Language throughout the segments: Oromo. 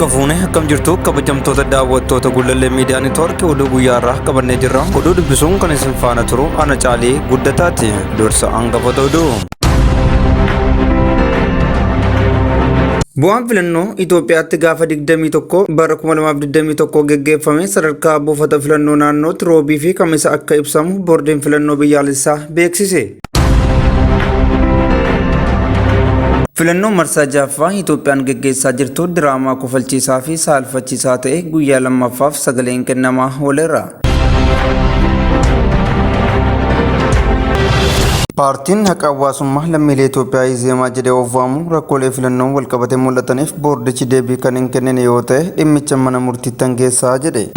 Harka fuune akkam jirtu kabajamtoota daawwattoota Gullallee Miidiyaa Neetwoorkii oduu guyyaa irraa qabannee jirra. Oduu dubbisuun kan isin faana turu ana Caalii Guddataati. Dursa hangafoota oduu. Bu'aan filannoo Itoophiyaatti gaafa 21 bara 2021 geggeeffame sadarkaa buufata filannoo naannootti roobii fi kamisa akka ibsamu boordiin filannoo biyyaalessaa beeksise. Filannoo marsaa ja'affaa Itoophiyaan geggeessaa jirtu diraamaa kofalchiisaa fi saalfachiisaa ta'e guyyaa lammaffaaf sagaleen kennamaa ooleera. Paartiin haqa hawaasummaa lammiilee Itoophiyaa Izeemaa jedhee of waamu rakkoolee filannoon walqabatee mul'ataniif boordichi deebii kan hin kennine yoo ta'e dhimmicha mana murtiittan geessaa jedhe.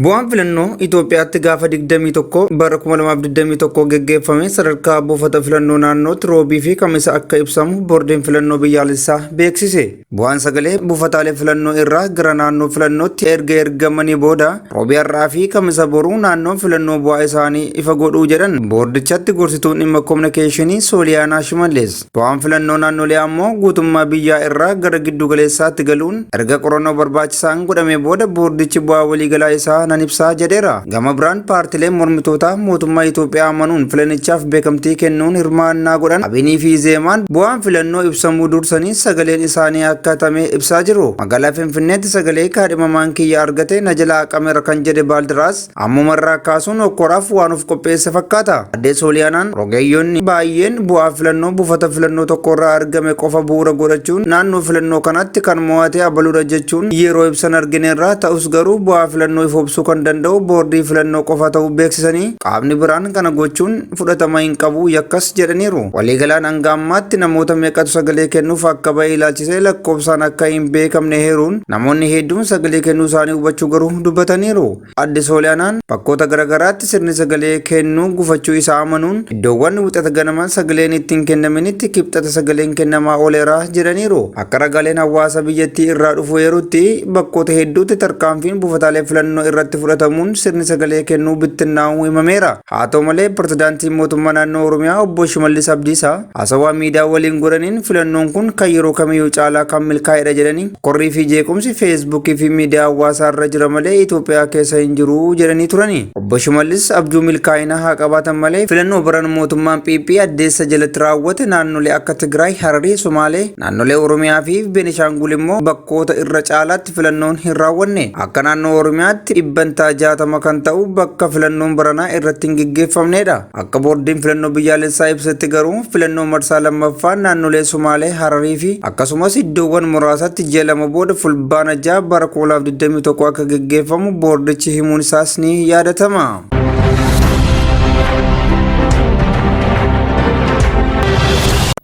Bu'aan filannoo Itoophiyaatti gaafa 21 bara 2021 geggeeffame sadarkaa buufata filannoo naannootti roobii fi kamisa akka ibsamu boordiin filannoo biyyaalessaa beeksise. Bu'aan sagalee buufataalee filannoo irraa gara naannoo filannootti erga ergamanii booda roobii har'aa fi kamisa boruu naannoon filannoo bu'aa isaanii ifa godhuu jedhan boordichatti gorsituun dhimma kominikeeshinii Sooliyaanaa Shimallis. Bu'aan filannoo naannolee ammoo guutummaa biyyaa irraa gara giddu galeessaatti galuun erga qorannoo barbaachisaan godhamee booda boordichi bu'aa waliigalaa isaa nan ibsaa jedheera. Gama biraan paartileen mormitootaa mootummaa Itoophiyaa amanuun filannichaaf beekamtii kennuun hirmaannaa godhan Abinii fi Zeemaan bu'aan filannoo ibsamuu dursanii sagaleen isaanii akka hatame ibsaa jiru. Magaalaa Finfinneetti sagalee kaadhimamaan kiyya argate na jalaa haqameera kan jedhe Baaldiraas ammumarraa kaasuun hokkoraaf waan of qopheesse fakkaata. Addee Sooliyaanaan rogeeyyonni baay'een bu'aa filannoo buufata filannoo tokkorraa argame qofa bu'uura godhachuun naannoo filannoo kanatti kan mo'ate abaluudha jechuun yeroo ibsan argineerra. Ta'us garuu bu'aa filannoo ifoomsuu kan danda'u boordii filannoo qofa ta'uu beeksisanii qaamni biraan kana gochuun fudhatama hin qabu yakkas jedhaniiru. Waliigalaan hanga ammaatti namoota meeqatu sagalee kennuuf akka ba'e ilaalchisee lakkoofsaan akka hin beekamne heeruun namoonni hedduun sagalee kennuu isaanii hubachuu garuu dubbataniiru. Adde Sooliyaanaan bakkoota garaagaraatti sirni sagalee kennuu gufachuu isaa amanuun iddoowwan wixata ganama sagaleen itti hin kennaminitti kibxata sagaleen kennamaa ooleera jedhaniiru. Akka ragaaleen hawaasa biyyattii irraa dhufu eerutti bakkoota hedduutti tarkaanfiin buufataalee filannoo irratti fudhatamuun sirni sagalee kennuu bittinnaa'uu himameera. Haa ta'u malee pirezidaantiin mootummaa naannoo Oromiyaa obbo Shimallis Abdiisaa haasawaa miidiyaa waliin godhaniin filannoon kun kan yeroo kamiyyuu caalaa kan milkaa'edha jedhanii korrii fi jeequmsi feesbuukii fi miidiyaa hawaasaa irra jira malee Itoophiyaa keessa hin jiru jedhanii turani. Obbo Shimallis abjuu milkaa'inaa haa qabaatan malee filannoo baran mootummaan PP addeessa jalatti raawwate naannolee akka Tigraay, Hararii, Somaalee, naannolee Oromiyaa fi Beenishaangul immoo bakkoota irra caalaatti filannoon hin raawwanne. Akka naannoo Oromiyaatti dhibbantaa 60 kan ta'u bakka filannoon baranaa irratti hin geggeeffamnedha. Akka boordiin filannoo biyyaalessaa ibsetti garuu filannoo marsaa lammaffaa naannolee Somaalee, Hararii fi akkasumas iddoowwan muraasatti ji'a lama booda fulbaana 6 bara 2021 akka geggeeffamu boordichi himuun isaas ni yaadatama.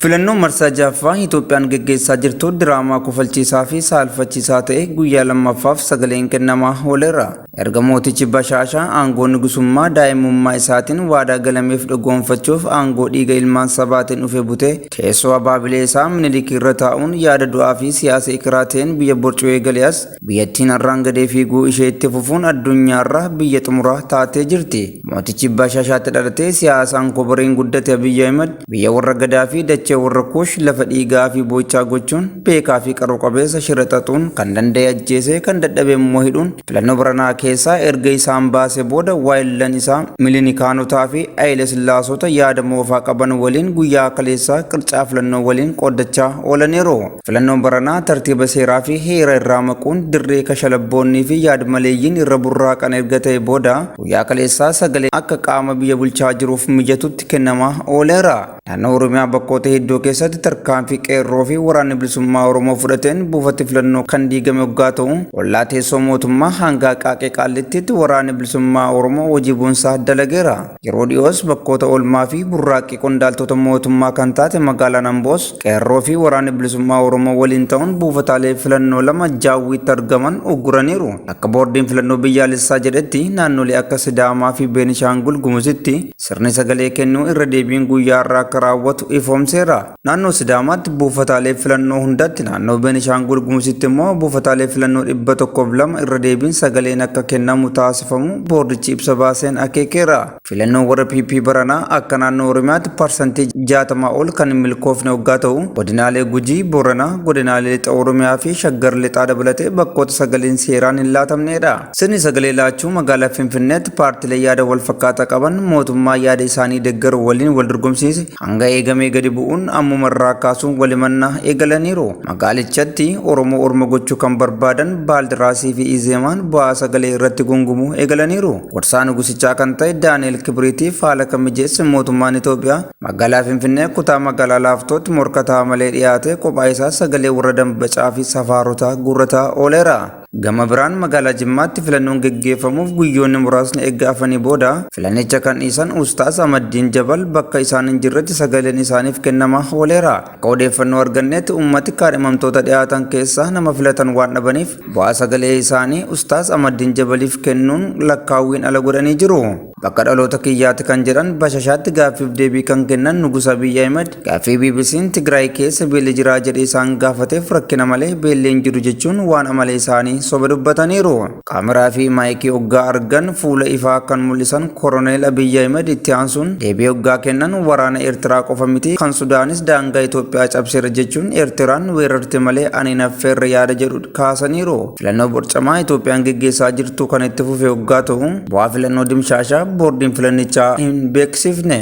Filannoo marsaa ja'affaa Itoophiyaan geggeessaa jirtu diraamaa kofalchiisaa fi saalfachiisaa ta'e guyyaa lammaffaaf sagaleen kennamaa ooleera. Erga mootichi Bashaashaa aangoo nugusummaa daa'imummaa isaatiin waadaa galameef dhugoomfachuuf aangoo dhiiga ilmaan sabaatiin dhufe butee teessoo abaabilee isaa Minilik irra taa'uun yaada du'aa fi siyaasa ikiraa ta'een biyya borcuu eegale as biyyattiin har'aan gadee fiiguu ishee itti fufuun addunyaarraa biyya xumuraa taatee jirti. Mootichi Bashaashaatti dhalatee siyaasaan koboriin guddate Abiy Ahimad biyya warra Gadaa fi dachee warra Kuush lafa dhiigaa fi boo'ichaa gochuun beekaa fi qaroo qabeessa shira xaxuun kan danda'e ajjeesee kan dadhabe immoo hidhuun filannoo baranaa keessaa erga isaan baasee booda waayillan isaa Milinikaanotaa fi Haayile Sillaasota yaada moofaa qaban waliin guyyaa kaleessaa qircaa filannoo waliin qooddachaa oolaniiru. Filannoon baranaa tartiiba seeraa fi heera irraa maquun dirree kashalabboonnii fi yaadmaleeyyiin irra burraaqan erga ta'e booda guyyaa kaleessaa sagalee akka qaama biyya bulchaa jiruuf mijatutti kennamaa ooleera. Naannoo Oromiyaa bakkoota hedduu keessatti tarkaanfii qeerroo fi waraanni bilisummaa Oromoo fudhateen buufati filannoo kan diigame hoggaa ta'u, ollaa teessoo mootummaa hanga Aqaaqii Qaallittiitti waraanni bilisummaa Oromoo hojii boonsaa dalageera. Yeroo dhiyoos bakkoota oolmaa fi burraaqqii qondaaltota mootummaa kan taate magaalaan Amboos qeerroo fi waraanni bilisummaa Oromoo waliin ta'uun buufataalee filannoo lama Jaawwiitti argaman ugguraniiru. Akka boordiin filannoo biyyaalessaa jedhetti naannolee akka Sidaamaa fi Beenishaangul Gumuzitti sirni sagalee kennuu irra deebiin guyyaa har'aa akka akka raawwatu ifoomseera. Naannoo Sidaamaatti buufataalee filannoo hundatti, naannoo Beenishaangul Gumuzitti immoo buufataalee filannoo 102 irra deebiin sagaleen akka kennamu taasifamu boordichi ibsa baaseen akeekeera. Filannoon warra PP baranaa akka naannoo Oromiyaatti parsantii 60 ol kan hin milkoofne hoggaa ta'u, godinaalee Gujii, Booranaa, godinaalee Lixa Oromiyaa fi Shaggar Lixaa dabalatee bakkoota sagaleen seeraan hin laatamneedha. Sirni sagalee laachuu magaalaa Finfinneetti paartilee yaada wal fakkaataa qaban mootummaa yaada isaanii deeggaru waliin wal dorgomsiise hanga eegamee gadi bu'uun ammuma irraa kaasuun walimannaa eegalaniiru. Magaalichatti Oromoo orma gochuu kan barbaadan Baaldiraasii fi Izeemaan bu'aa sagalee irratti gungumuu eegalaniiru. Gorsaa Nugusichaa kan ta'e Daani'el Kibriitiif haala kan mijeesse mootummaan Itoophiyaa magaalaa Finfinnee kutaa magaalaa Laaftootti morkataa malee dhiyaatee kophaa isaa sagalee warra dambacaa fi safaarotaa guurrataa ooleera. Gama biraan magaalaa Jimmaatti filannoon geggeeffamuuf guyyoonni muraasni eegga hafanii booda filannicha kan dhiisan Ustaaz Amaddiin Jabal bakka isaan hin jirretti sagaleen isaaniif kennamaa ooleera. Akka odeeffannoo arganneetti uummati kaadhimamtoota dhiyaatan keessaa nama filatan waan dhabaniif bu'aa sagalee isaanii Ustaaz Amaddiin Jabaliif kennuun lakkaawwiin ala godhanii jiru. Bakka dhaloota kiyyaati kan jedhan Bashashaatti gaaffiif deebii kan kennan Nugus Abiy Ahmed gaaffii BBC'n Tigraay keessa beelli jiraa jedhee isaan gaafateef rakkina malee beelli hin jiru jechuun waan amala isaanii soba dubbataniiru. Kaameraa fi maayikii hoggaa argan fuula ifaa kan mul'isan Koroneel Abiy Ahmed itti aansuun deebii hoggaa kennan waraana Eertiraa qofa miti kan Sudaanis daangaa Itoophiyaa cabseera jechuun Eertiraan weerarte malee ani hin affeerre yaada jedhu kaasaniiru. Filannoo borcamaa Itoophiyaan geggeessaa jirtu kan itti fufe hoggaa ta'u, bu'aa filannoo dimshaashaa boordiin filannichaa hin beeksifne.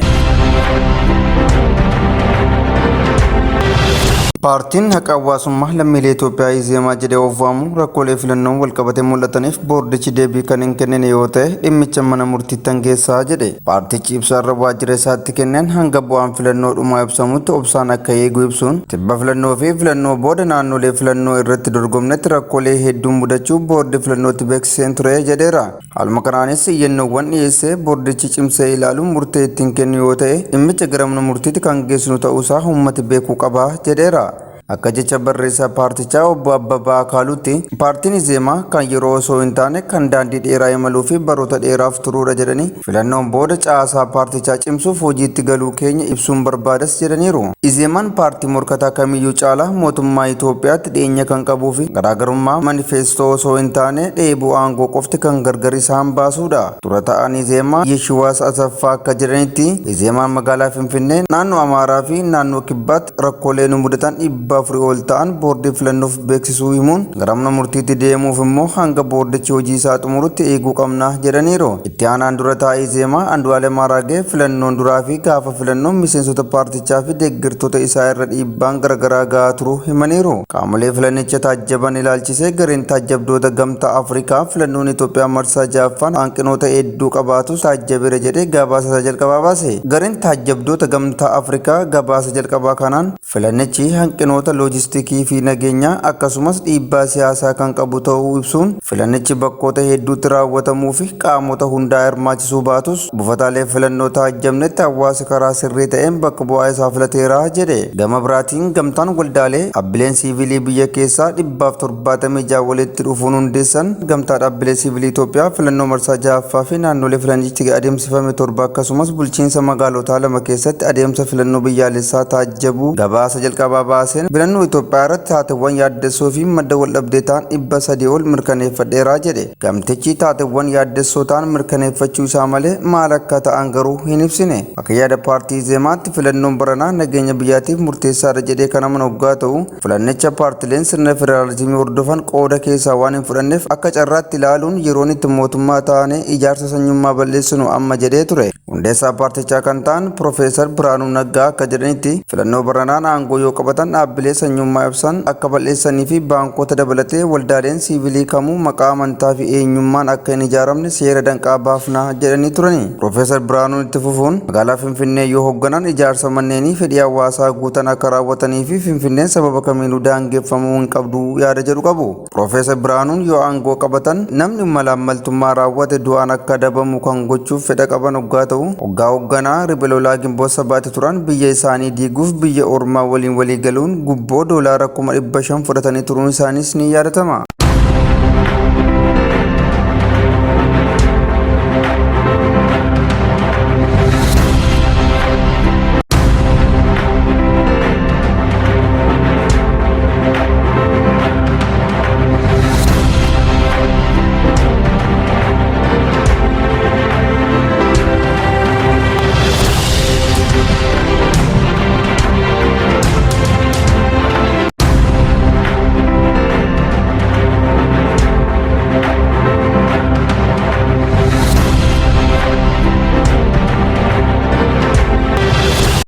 Paartiin haqa hawaasummaa lammiilee Itoophiyaa Izeemaa jedhee of waamu rakkoolee filannoon walqabatee mul'ataniif boordichi deebii kan hin kennine yoo ta'e dhimmicha mana murtiittan geessaa jedhe. Paartichi ibsa har'a waajjira isaatti kenneen hanga bu'aan filannoo dhumaa ibsamutti obsaan akka eegu ibsuun tibba filannoo fi filannoo booda naannolee filannoo irratti dorgomnetti rakkoolee hedduun mudachuu boordii filannootti beeksiseen ture jedheera. Haaluma kanaanis iyyannoowwan dhiyeessee boordichi cimsee ilaaluun murtee ittiin kennu yoo ta'e dhimmicha gara mana murtiitti kan geessinu ta'uusaa uummati beekuu qaba jedheera. Akka jecha barreessaa paartichaa obbo Abbabaa Akaaluutti, paartiin Izeemaa kan yeroo osoo hin taane kan daandii dheeraa imaluu fi baroota dheeraaf turuudha jedhanii, filannoon booda caasaa paartichaa cimsuuf hojiitti galuu keenya ibsuun barbaadas jedhaniiru. Izeemaan paartii morkataa kamiyyuu caalaa mootummaa Itoophiyaatti dhiyeenya kan qabuu fi garaagarummaa manifeestoo osoo hin taane dheebuu aangoo qofti kan gargar isaan baasuudha. Dura ta'aan Izeemaa Yeshiwaas Asaffaa akka jedhanitti, Izeemaan magaalaa Finfinnee, naannoo Amaaraa fi naannoo Kibbaatti rakkoolee nu mudatan 400 ol ta'an boordii filannoof beeksisuu himuun, gara mana murtiitti deemuuf immoo hanga boordichi hojii isaa xumurutti eeguu qabna jedhaniiru. Itti aanaan dura taa'aa Izeemaa Andu'aalem Araagee filannoon duraa fi gaafa filannoo miseensota paartichaa fi deeggartoota isaa irra dhiibbaan garagaraa gahaa turuu himaniiru. Qaamolee filannicha taajjaban ilaalchisee gareen taajjabdoota Gamtaa Afrikaa filannoon Itoophiyaa marsaa 6ffaan hanqinoota hedduu qabaatus taajjabeera jedhee gabaasa isaa jalqabaa baase. Gareen taajjabdoota Gamtaa Afrikaa gabaasa jalqabaa kanaan filannichi hanqinoota loojistikii fi nageenyaa akkasumas dhiibbaa siyaasaa kan qabu ta'uu ibsuun filannichi bakkoota hedduutti raawwatamuu fi qaamota hundaa hirmaachisuu baatus buufataalee filannoo taajjabnetti hawaasi karaa sirrii ta'een bakka bu'aa isaa filateera jedhe. Gama biraatiin gamtaan waldaalee dhaabbileen siivilii biyya keessaa 176 walitti dhufuun hundeessan gamtaa dhaabbilee siivilii Itoophiyaa filannoo marsaa 6ffaa fi naannolee filannichi adeemsifame 7 akkasumas bulchiinsa magaalotaa 2 keessatti adeemsa filannoo biyyaalessaa taajjabuu gabaasa jalqabaa baaseen filannoo Itoophiyaa irratti taateewwan yaaddessoo fi madda waldhabdee ta'an 300 ol mirkaneeffadheera jedhe. Gamtichi taateewwan yaaddessoo ta'an mirkaneeffachuu isaa malee maal akka ta'an garuu hin ibsine. Akka yaada paartii Izeemaatti filannoon baranaa nageenya biyyaatiif murteessaadha jedhee kan amanu hoggaa ta'u, filannicha paartileen sirna federaalizimii hordofan qooda keessaa waan hin fudhanneef akka carraatti ilaaluun yeroon itti mootummaa taanee ijaarsa sanyummaa balleessinu amma jedhee ture. Hundeessaa paartichaa kan ta'an Pirofeesar Birhaanuu Naggaa akka jedhanitti, filannoo baranaan aangoo yoo qabatan dhaabbilee sanyummaa ibsan akka bal'eessanii fi baankota dabalatee waldaaleen siivilii kamuu maqaa amantaa fi eenyummaan akka hin ijaaramne seera danqaa baafna jedhanii turani. Pirofeesar Birhaanuun itti fufuun magaalaa Finfinnee yoo hogganan ijaarsa manneenii fedhii hawaasaa guutan akka raawwatanii fi Finfinneen sababa kamiinuu daangeffamuu hin qabdu yaada jedhu qabu. Piroofeesar Birhaanuun yoo aangoo qabatan namni malaammaltummaa raawwate du'aan akka adabamu kan gochuuf fedha qaban oggaa ta'u, oggaa hogganaa riphee lolaa Ginboot Sabaatti turan biyya isaanii diiguuf biyya ormaa waliin walii galuun gubboo doolaara 500,000 fudhatanii turuun isaaniis ni yaadatama.